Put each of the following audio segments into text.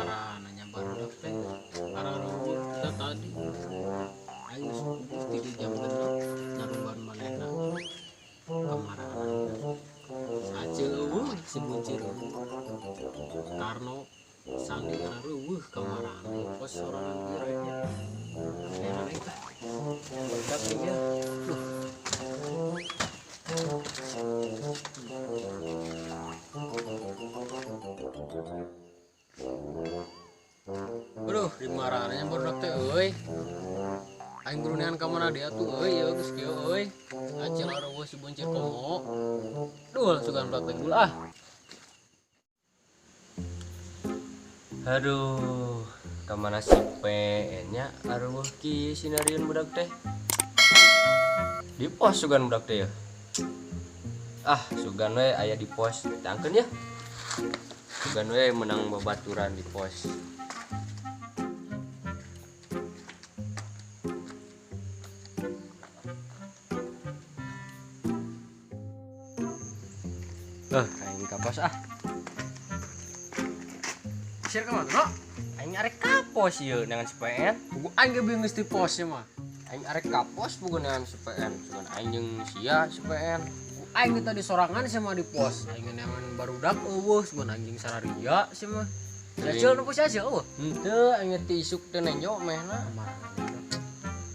Kamarana nya barudak teh arareuweuh kita tadi. Aing geus puguh ti di jam 6 nyarumban manehna. Kamarana. Acil euweuh, si Buncir euweuh. Tarno Sandi arareuweuh kamarana. Pos sorangan kieu rek nya. Heran aing tah. Barudak teh ya. Duh. Aduh, di marana nya barudak teh euy. Aing gurunean ka mana dia tuh euy, ieu geus kieu euy. Acil areuweuh si Buncir komo. Duh, sugan blak teh gula ah. Aduh, kamana si PN nya areuweuh kieu sinarieun budak teh. Di pos sugan budak teh ya. Ah, sugan we aya di pos. Tangkeun ya. Sugan we menang babaturan di pos. Aing ka pos ah. Sir ka mana, Bro? Aing arek ka pos ieu dengan si PN. Pugu aing ge bingung geus di pos nya mah. Aing arek ka pos pugu dengan si PN. Sugan aing jeung sia si PN. Pugu aing ge tadi sorangan sia mah di pos. Aing neangan barudak euweuh, sugan aing jeung sararia sia mah. Acil nu pos acil euweuh. Henteu, aing ge ti isuk teh nenjo mehna.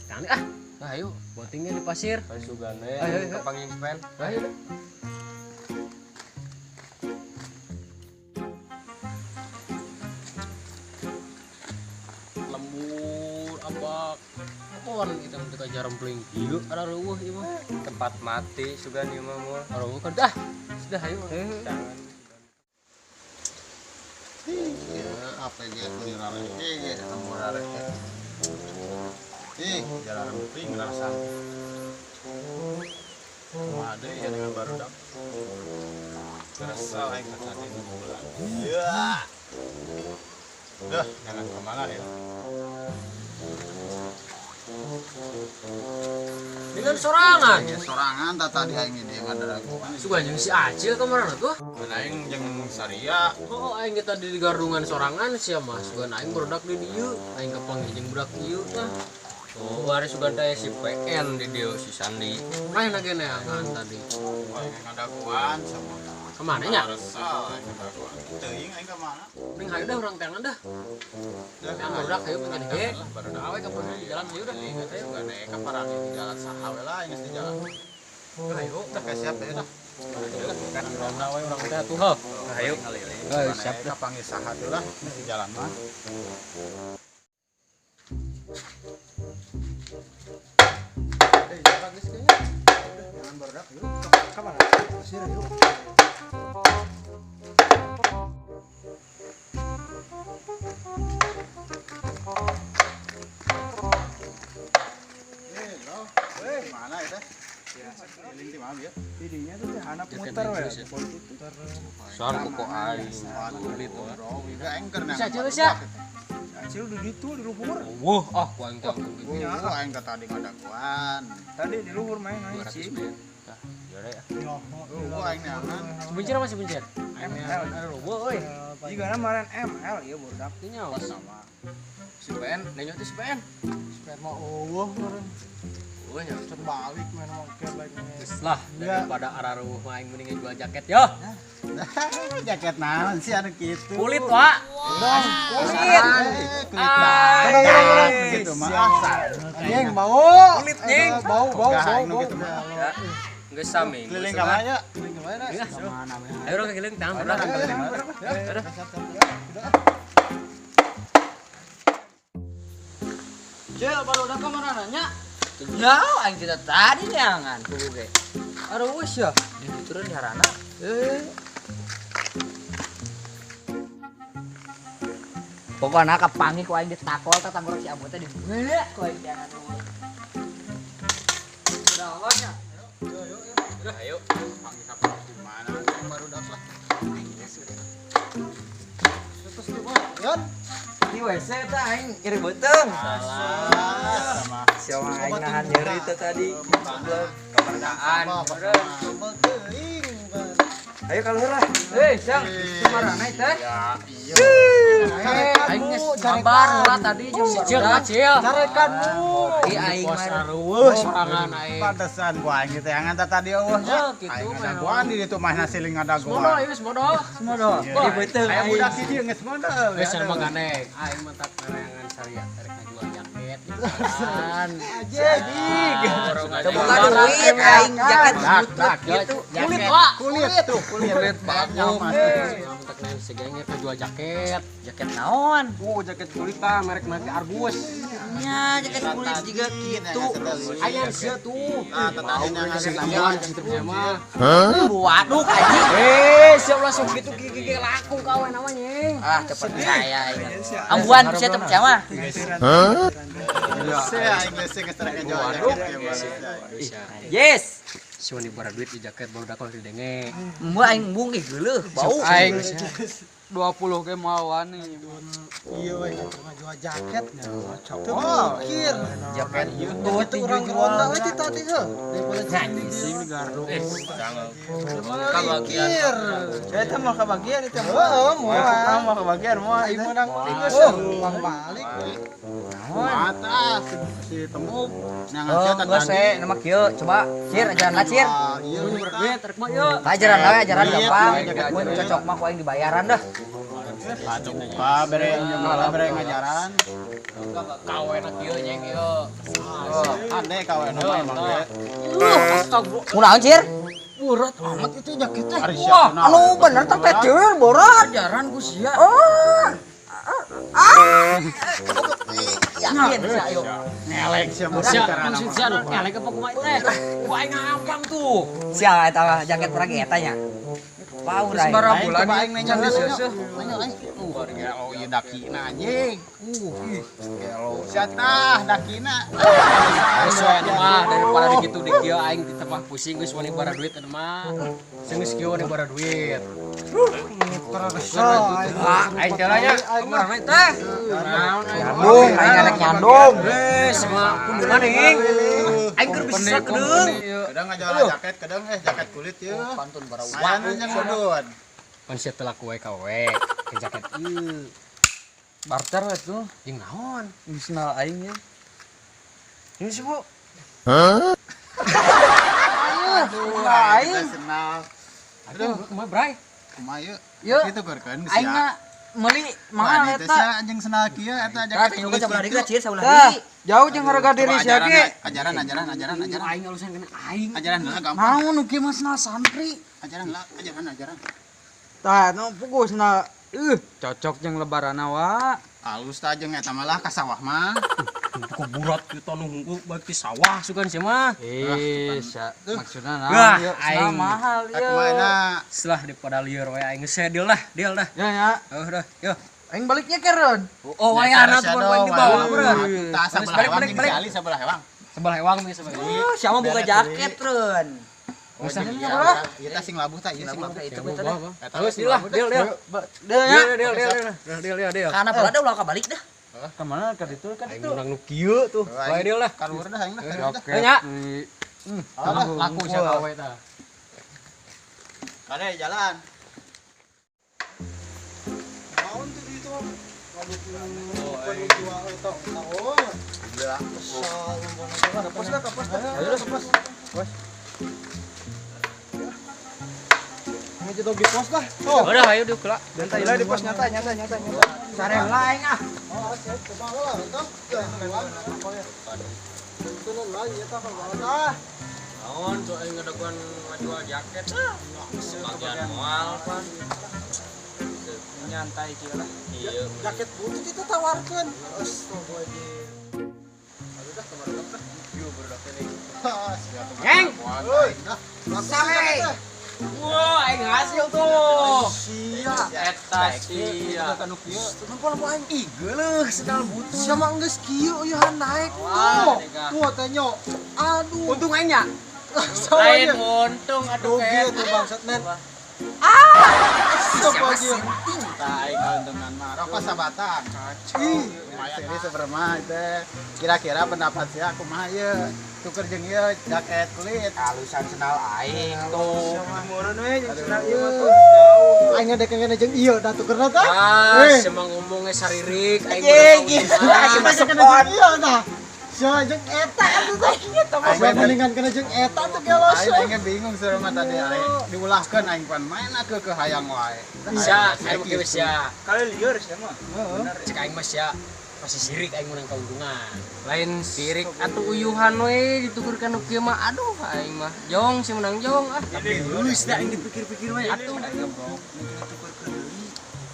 Jangan ah. Nah, ayo botingnya di pasir. Ayo sugan we Ayo, ayo. kapanggih si PN. Ayo. Lembur apa pohon kita untuk ajaran peling ieu areuweuh ieu mah. Tempat mati sugan ieu mah moal. Areuweuh kan dah. Sudah ayo. Jangan. Ya, apa dia tuh rareke ge lembur rareke. Ih, jalan rempling rasa. Kumaha deui ya dengan barudak. Resah aing kaca di bulan. Ya. Dah, jangan kemana ya. Dengan sorangan. Ya sorangan tak tadi aing di ngadaraguan. Sugan jeung si Acil kemana tuh? Aing jeung Saria. Oh, aing kita di gardungan sorangan sia mah. Sugan aing barudak di dieu, aing kapanggih jeung budak ieu tah. Oh, ari sugan teh si PN di dieu si Sandi. Mana ge neangan tadi? Aing ngadaguan sama. Kemana nya? Resah aing ngadaguan. Teuing aing ka mana? Mending hayu dah urang teangan dah. Teangan barudak hayu pengen ge. Barudak Awe ka di jalan hayu dah. Ayo sugan ka parang di jalan saha we lah geus di jalan. Hayu. Dah ka siap ya dah. Ronda we urang teh atuh heuh. Ayo. Ayo siap dah panggil saha tuh lah di jalan mah. Eh, jalan geus kayaknya. Udah, jangan barudak yuk. Ka mana? Pasir yuk. Eh, bro. Eh, mana itu? Ya, keliling di mana ya? Dirinya tuh teh hanap muter we. Soal koko aing. Kulit, bro. Juga engker Bisa Acil sia. Acil di ditu di luhur. Wah, ah ku aing teh angkun gitu. Wah, aing tadi ngadaguan. Tadi di luhur main aing 200 sih. men. Tah, jore ah. Wah, aing neangan. Si Buncir apa si Buncir? ML. Areuweuh euy. Jika kemarin ML ieu budak. Teu nyaho. Sama. Si PN, nenjo teh si PN. Sperma eueuh meureun. Eueuh nya. Terbalik main mangke baik. Geus lah daripada arareuweuh mah aing mending jual jaket yo. Jaket naon sih anu kitu. Kulit, Pak. Kulit. Kulit banget gitu mah. Anjing bau. Kulit, nying. Bau bau Gah, bau. nu gitu mah. Geus sami. Keliling ka mana ya? Keliling ka mana? Ya. Mana we? Ayo urang keliling tang barudak. Keliling mana? Cil, baru udah ka mana nanya? Jauh aing kita tadi neangan kudu ge. Aduh wis ya, diturun di harana. Eh. Pokokna kapanggih ku aing ditakol tah tanggorok si Abu teh dibeuleuh ku aing neangan. Udah awalnya. Ayo. Panggil ka di mana? Barudak lah. Terus di mana? Yon. Di WC teh aing nyeri beuteung. Salah. Sama. Siapa aing nahan nyeri teh tadi. Kemerdekaan. Ayo kalau lah. Hei, Sang, kumarana teh? Ya, iya. Mabar lah tadi jeung Cil kecil. Carekan. Aing mah eueuh sorangan aing. Pantesan ku aing teh angan tadi eueuh nya. Aing ngadagoan di ditu mah siling ngadagoan. Modal ieu geus modal. Modal. Di beuteung aya budak hiji geus modal. Geus mah gandeng. Aing mah tak neangan saria rek ngajual jaket. Anjing. Coba duit aing jaket butut gitu. Kulit wah. Kulit tuh, kulit bagus. Tak neangan segenge jual jaket. Jaket naon? Jaket kulit tah merek nanti Arbus. Nya jaket kulit juga gitu. Aya sia tuh. Ah, tadi ngan situ mah. Waduh anjing. Siap langsung gitu gigi laku kawan namanya. Ah, cepat saya aing. Ambuan sia teu percaya mah. Hah? Sia aing geus geus jual jaket. Yes. Si wani bara duit di jaket baru dakol di denge. Embung aing embung ih geuleuh bau. Aing 20 ge moal wani. Iya we jual jaket. Teu mikir. Jaket butut urang ronda we ti tadi heuh. Daripada sing gardu. Kabagian. Eta mah kabagian itu. Heeh, moal. Mah kabagian moal aing menang geus uang balik. Mata si temuk nyangan sia tadi. Geus we nama kieu coba cir ajaran lah cir. Iya duit rek mah ieu. Ajaran lah ajaran gampang. Mun cocok mah ku aing dibayaran dah. Atuh buka bere malah bere ngajaran. Kawen kieu nyeng ieu. Ande kawen mah emang ge. Kunaon cir? Berat amat itu jaketnya. Wah, anu bener teh cir borat. Ajaran ku sia. Oh. Ah. Yakin sia ayo. Ngelek sia mah maksud sia ngelek apa kumaha teh? Ku aing ngampang tuh. Sia eta mah jaket perang eta nya. Bau rai. Sabaraha bulan aing nanya heula. Gelo ieu dakina anjing. Gelo sia tah dakina. Geus we mah daripada dikitu di kieu aing ditepah pusing geus wani bara duit eta mah. Sing geus kieu wani bara duit. Aing jalannya kemana teh? Nyandung, aing anak nyandung. Geus mah kunungan aing. Aing keur bisa kedeung. Kadang ngajual jaket, kadang jaket kulit ieu. Pantun bara wae jeung kudun. Pan sia teu laku we kawe ke jaket ieu. Barter we tuh. Jeung naon? Senal aing ye. Ini sih, Bu. Hah? Aduh, aing senal. Aduh, kumaha bray? Kumaha ieu? Kitu geurkeun sia. Aing mah meuli mahal eta. Sia jeung senal kieu eta jaket kulit. Sabelah deui cir sabelah deui. Jauh jeung harga diri sia ge. Ajaran ajaran ajaran ajaran. Aing alusan kena aing. Ajaran heula gampang. Naon nu kieu mah senal santri. Ajaran lah, ajaran ajaran. Tah, nu puguh senal cocok jeung lebaran wa. Alus tah jeung eta malah ka sawah mah. Ku burat kitu nu hungku balik ti sawah sugan sia mah. Sia maksudna naon ieu? Aing mahal ieu. Kumaha setelah daripada lieur we aing geus deal lah, deal dah. Ya ya. Oh dah, yo. Aing baliknya keren. Oh, wayahna tuh aing dibawa beureun. Tah sabelah hewang jeung si Ali sabelah hewang. Sebelah hewang geus sebelah. Sia mah boga jaket reun. Ieu tah sing labuh tah ieu sing labuh. Itu teh. Terus deal lah, deal deal. Deal ya. Deal deal deal. Deal deal deal. Karena bola ulah kabalik dah. Ka mana ka ditu ka ditu. Aing menang nu kieu tuh. Bae deal lah. Kaluhur dah aing lah. Nya. Laku sia kawe tah. Kade jalan. Naon tuh itu? Kapos lah, kapos lah. Ayo kapos. Kapos. Ini di pos lah. Udah ayo diuk lah. Dan tadi lah di pos nyata nyata nyata nyata. Sareng lain ah. Oh, siap kumaha lah entah. Tunun lah ieu tah kumaha. Naon tuh aing ngadaguan ngajual jaket. Sebagian moal pan. Nyantai kieu lah. Iya. Jaket butut itu tawarkeun. Astagfirullahaladzim. Aduh dah kemarin teh. Ieu barudak teh. Ngeng. Euy. Sampai. Wah, aing hasil tuh. Sia. Eta sia. Nempel mau aing. Ih, geuleuh sendal butut. Sia mah geus kieu ieu naik tuh. Tuh teh nyo. Aduh. Untung aing nya. Lain untung aduh rugi tuh bangsat men. Ah! Siapa tah aing kauntungan mah. Rokok sabatang. Kacau. Ini seberapa teh. Kira-kira pendapat sia kumaha ieu? Tuker jeung ieu jaket kulit. Alusan sendal aing tuh. Murun we jeung sendal ieu mah tuh jauh. Aing ngadek jeung ieu da tukerna tah. Ah, semang ngomong ge saririk aing. Anjing, Aing aing mah Kena sepon. jeung ieu nah. Sia jeung eta atuh teh. Sia mendingan kena jeung eta tuh gelos. Aing ge bingung seru mah tadi aing diulahkeun aing pan main ke ke hayang wae. Sia, aing mah kieu sia. Kali lieur sia mah. Cek aing mah sia pasti sirik aing menang keuntungan. Lain sirik atuh uyuhan we ditukurkan nu kieu mah aduh aing mah. Jong si menang jong ah. Geus da aing dipikir-pikir mah Atuh.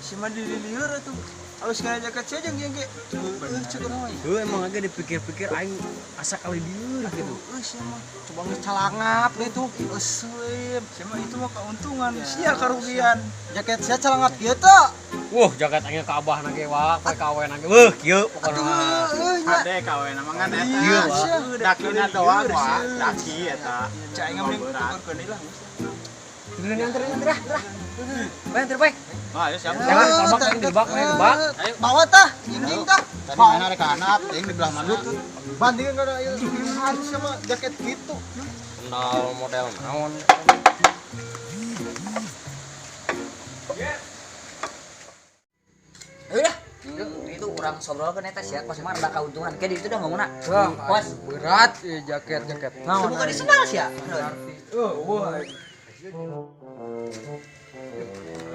Si mah dilieur atuh. Alus kana jaket sia jeung ge. Heuh cek urang mah. Heuh emang agak dipikir-pikir aing asa kali lieur gitu. Heuh sia mah. Coba geus calangap deh tuh. Euseum, sia mah itu mah keuntungan, sia karugian. Jaket sia calangap kieu teh. Wah, jaket aing ka abahna ge wa, poe kawen ge. Weuh, kieu Atuh pokona. heueuh nya. Ade kawen mah ngan eta. Iya, sia. Dakina doang wa, daki eta. Cek aing mending tukurkeun deui lah. Anter ah. Bae anter bae. Wah, ayo siap. Jangan tabak aing dibak, aing dibak. Ayo bawa tah, jingjing tah. Tadi mana ada kahanap, aing di belah mana? Bandingin kana ieu harus sama jaket gitu. Sendal model naon. Ayo dah. Itu urang sobrolkeun eta sia kos mah rada kauntungan. Ke di itu dah ngomongna. Wah, Kos berat ieu jaket-jaket. Naon? Bukan di sendal sia. Heuh, wah.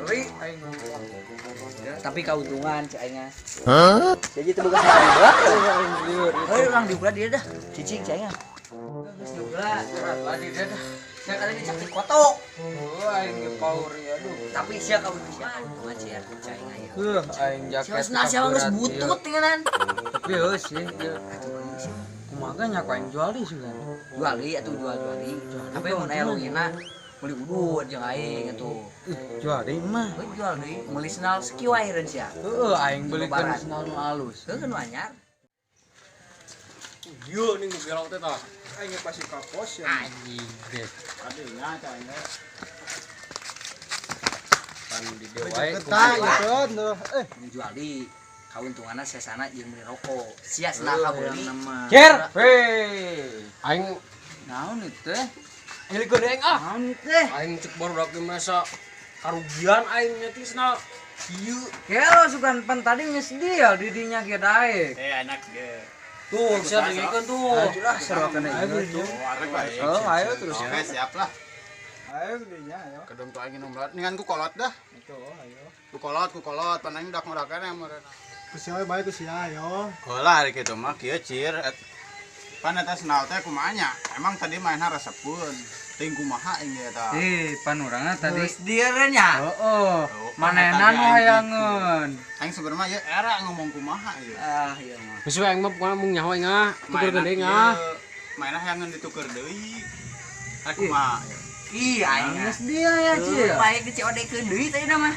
Ri aing. Tapi kauntungan cek aing. Hah? Jadi itu bukan sendal dibelah. Heuh urang dibelah dia dah. Cicing cek aing. Geus dibelah. Berat lagi dia dah. Sia kali dicak di kotok. Heuh aing ge power ya aduh. Tapi sia kauntungan sia cek aing aya. Heuh aing jaket. Sia sendal sia geus berat, butut tinganan. ieu. Tapi heuh sih ieu. Kumaha nya ku aing jual deui sugan. Jual deui atuh jual jual deui. Tapi mun aya leungina meuli udud jeung aing atuh. Jual deui mah. Heuh jual deui meuli sendal sakieu wae eureun sia. Heuh aing belikeun Lebaran. sendal nu alus. Heuh nu anyar. Ieu ning nu gelo teh tah. Aing ge pasti ka pos ya. Anjing deh. Adinya cah aing. Pan di dieu wae. Tah ieu teh. Eh, Jual deui kauntunganna sesana jeung meuli rokok. Sia sendal kabeuli. Cer. Hei. Aing Naon itu teh? ngilikeun aing ah. Naon itu teh? Aing cek barudak ge masa karugian aing nya teh sendal kieu. Kelo sugan pan tadi geus deal di dinya ge daek. Eh enak ge. Tuh, sia dengekeun tuh. Ayo lah serokeun ieu tuh. Oh, baik. Oh, ayo terus. Oke, siap lah. Ayo dinya ayo. Kedung tuh aing nomor ningan ku kolot dah. Itu ayo. Ku kolot, pan aing dak ngurakeun yang meureun. ku sia we bae ku sia ayo. Heula hari kitu mah kieu cir. Pan eta sendal teh kumaha nya? Emang tadi mainna resepeun. Ting kumaha aing ge eta. Eh, pan urangna tadi. Geus dieureun nya. Heeh. Tuh, Manehna pan nu eta ge aing hayangeun. gitu. Aing sebenarnya ieu era ngomong kumaha ieu. Ah, ieu mah. Geus we aing mah pokona mung nyaho aing ah. Tukurkeun deui aing ah. Mainna hayangeun dituker deui. Rek kumaha ieu? Ih, aing. Geus deal ya, Cil. Bae ke COD-keun deui tadi mah.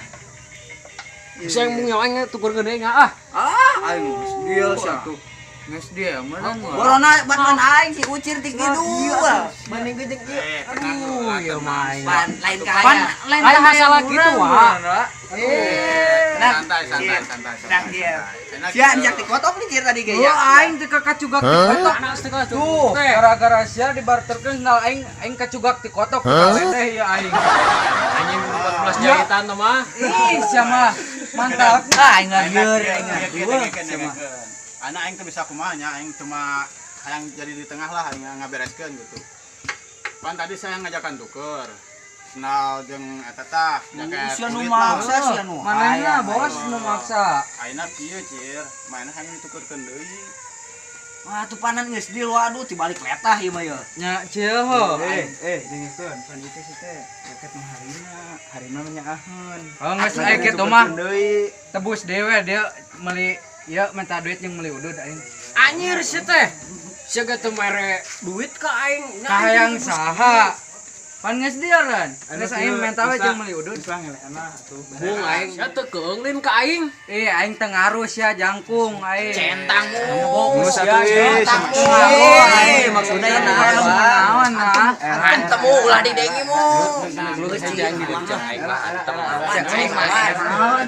Geus aing mung nyaho aing tukurkeun deui aing ah. Ah, aing Geus deal sia tuh. Geus deal meureun. Corona batuan aing si Ucir ti kidul. Banding ge jeung ieu. Eh, tenang Aduh, ieu mah aing. Pan lain ka Pan aya. Lain lain masalah gitu wah. Eh. Santai, santai, santai. Tenang dia. Enak Sia gitu. njak dikotok nih Cir tadi ge Heuh ya. aing teh kacugak ti kotok. Anak setengah Tuh, gara-gara sia dibarterkeun sendal aing aing kacugak ti kotok. Teh ieu aing. Anjing 14 jahitan teh mah. Ih, sia mah mantap. Ah, aing Enak, lieur, iya, aing iya, lieur. iya, iya, iya. Anak aing teu bisa kumaha nya, aing cuma hayang jadi di tengah lah aing ngabereskeun gitu. Pan tadi saya ngajakan tuker. Sendal jeung eta tah, jaket Sia nu kulit lah. maksa, sia nu. Manehna hayang, bos aing. nu maksa. Ayeuna kieu cir, mainna hayang ditukerkeun deui. Wah, tuh panan geus deal waduh tibalik letah ieu mah ye. Nya Cil ho. Eh, dengekeun, pan ieu teh si teh jaket nu harina, harina mah nyaaheun. Oh, geus aya kitu mah. Tebus dewe dia meuli ieu minta duit jeung meuli udud aing. Anjir sia teh. Sia ge teu mere duit ka aing. Nya Kahayang aing saha? Pan geus deal kan? Geus aing minta we jeung meuli udud. Bisa ngelehna atuh. Bung aing sia teu keunglin ka aing. Eh, aing teu ngaruh sia jangkung aing. Centang mu. Geus atuh eh, Centang mu. Eh, maksudna ya naon? Naon nah? Antem mu ulah didengi mu. Geus aing di dieu aing mah antem. Cek aing mah.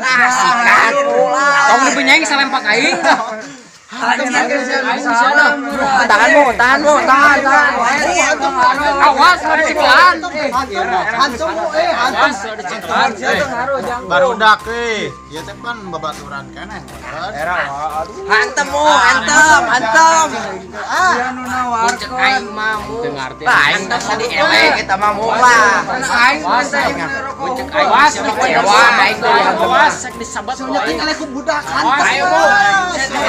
Ah, sikat ulah. Tong dibenyaing salempak aing. Tahan mu, tahan mu, tahan, tahan. Awas ada cekelan. Hantu mu eh hantu. Awas ada cekelan. Barudak euy. Ieu teh pan babaturan keneh. Hantem mu, hantem, hantem. Sia nu Cek nawarkeun. aing mah mu. Teu ngarti. Aing teh tadi eleh eta mah mu lah. Aing minta yang rokok. Cek aing awas kecewa, aing teh. Awas sek disabat ku aing. Nyeting ku budak hantu. Ayo mu.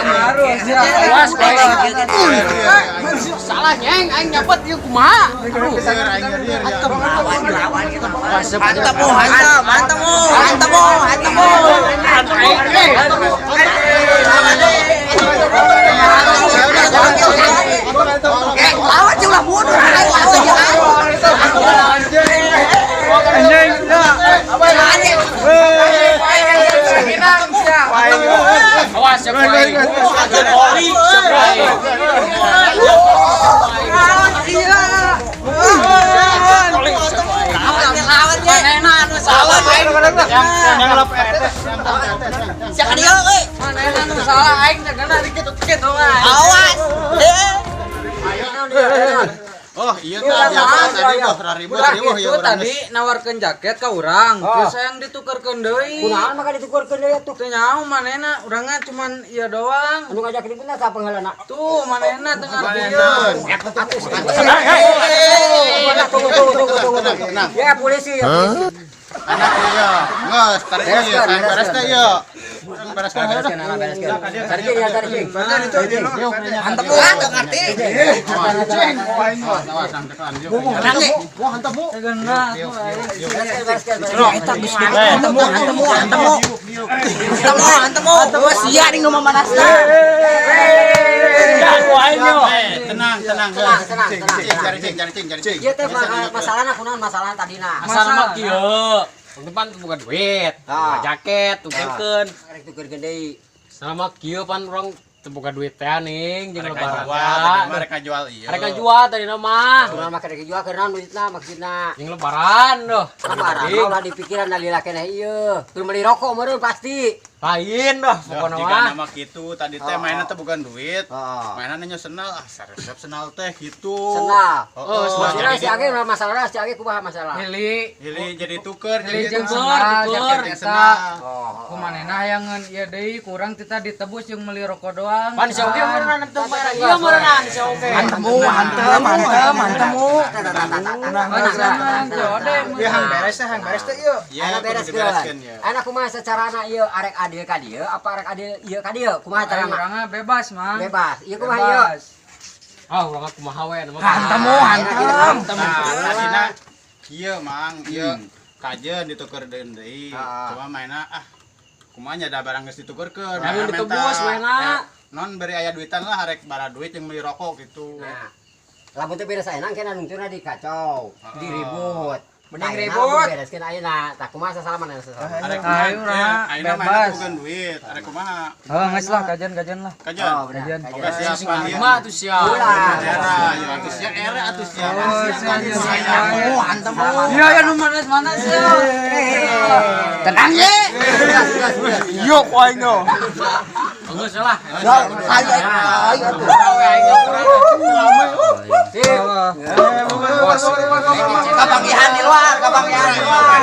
Harus ya. Awas ku aing. Salah nyeng aing nyabet ieu kumaha? Aduh. Hantem mu, hantem, hantem mu, hantem mu, hantem mu. Eh, lawan jeung lah mundur. Aing lawan jeung aing. Anjing, ya. Minang sia. Awas ya ku aing. Oli siap ku aing. Lawan ye. Manehna anu salah aing. Yang lap RT. Sia ka dieu euy. Manehna nu salah aing teh kena dikit-dikit wae. Awas. Eh. Oh, iya tadi apa tadi tuh raribut Budak riweuh itu ya tadi nawarkeun jaket ka urang, terus sayang ditukerkeun deui. Kunaon maka ditukurkeun deui atuh. Teu nyaho manehna, urangna cuman ieu doang. Anu ngajak ribut na sa pangheulana. Tuh manehna teu ngarti ieu. Tunggu tunggu tunggu tunggu. Tenang. Ya polisi ya polisi. Anak iya. Geus, tarik ieu, Bereskeun, saya beres teh ieu. Bereskeun, Bereskeun, bereskeun. Tarik ya tarik. Hantem mu, ah, teu ngarti. Awas, awas, sampean. Wah hantu mu. Bereskeun bereskeun. Eta geus hantem mu, hantem mu, hantem mu. Hantem mu, hantem mu. Wah, sia nih nu mamanasna. Tenang, tenang, Tenang, tenang, tenang. Cari cing, cari cing, cari cing. Ieu teh masalahna kunaon masalah tadina. Masalah mah kieu. Depan tuh bukan duit, Ah. jaket, tukerkeun. Rek tukerkeun deui. Selama kieu pan urang teu boga duit teh ning jeung Mereka lebaran. jual, tadi mah mereka jual iya. Mereka jual tadi mah. Kunaon make rek jual keur naon duitna maksudna. Jeung lebaran doh. Lebaran mah ulah dipikiran da lila keneh ieu. Keur meuli rokok meureun pasti. Lain doh pokona Jika mah. nama gitu tadi teh mainnya teh bukan duit. Heeh. Mainannya nya senal, ah resep senal teh gitu. Senal. Oh, Maksudna jadi si Age ulah masalah si Age kumaha masalah. Hili, Hili jadi tuker, hili jadi jeung tuker, sendal, tuker. jaket Jeung eta. senal. Ku manehna hayangeun ieu deui kurang tita ditebus jeung meuli rokok doang. Pan si oge meureunana teu bayar. Ieu meureunana si oge. Hantem, hantem, hantem, hantem. Tenang, jode. Ya hang beres teh, hang beres teh ieu. Iya, Anak kudu bereskeun. dibereskeun ya. Anak kumaha secarana ieu arek adil ka dieu apa arek adil ieu ka dieu kumaha Ayo carana? urangna bebas, Mang. Bebas. Ieu kumaha ieu? Bebas. Ah urang kumaha we mah. Hantem, hantem. Nah, tadina kieu Mang, ieu kajeun dituker deui. Cuma mainna ah kumaha nya da barang geus ditukerkeun. Lamun ditebus mainna. Non beri aya duitan lah arek bara duit yang beli rokok gitu. Nah, lamun teu beres ayeuna engke nungtuna dikacau, diribut. Mending Ayeuna ribut. lamun bereskeun ayeuna, tah kumaha sasalaman sasalaman. Arek Ayo, kumaha? urang Ayeuna mainna bebas. bukan duit, arek kumaha? Oh, geus lah kajian-kajian lah. Kajeun. Oh, benar. Kajian. Oke siap pan ieu. Mah tuh sia. Ulah. Era, ya atuh sia era atuh sia. Oh, sia, sia. Oh, hantem mu. Iya, ya nu manas mana sih? Tenang ye. Yo ku aing no. Geus lah. Ayo, ayo atuh. Sip. Kapanggihan di luar, kapanggihan di luar.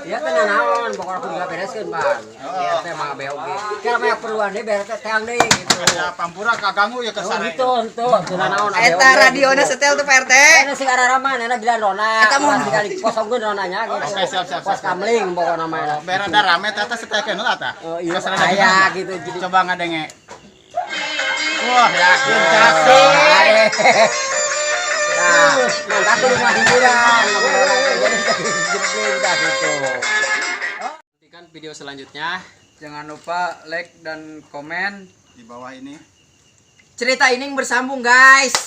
Ieu teh nanaon pokona kudu bereskeun, Bang. Ieu teh mah BOG. Kira mah perluan deui beres teh teang deui gitu. Ya pampura kaganggu ya Oh, kesare. gitu, henteu, teu nanaon. Eta radiona setel tuh Pak RT. Enak sih araraman, enak gila rona. Eta mun. Sekali kosongkeun ronanya gitu. Oke, siap, siap, Pos siap. kamling pokona mah. Biar ada rame teh teh setelkeun heula tah. Oh, iya, Kesana ada aya gimana? gitu jadi. Coba ngadenge. Wah, yakin cakep. Nah, mantap tuh rumah hiburan. Jadi jebling dah gitu. Nantikan video selanjutnya. Jangan lupa like dan komen. Di bawah ini. Cerita ini bersambung, guys.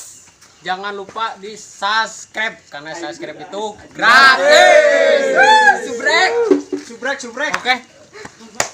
Jangan lupa di subscribe karena subscribe itu gratis. Subrek. Subrek, subrek. Oke.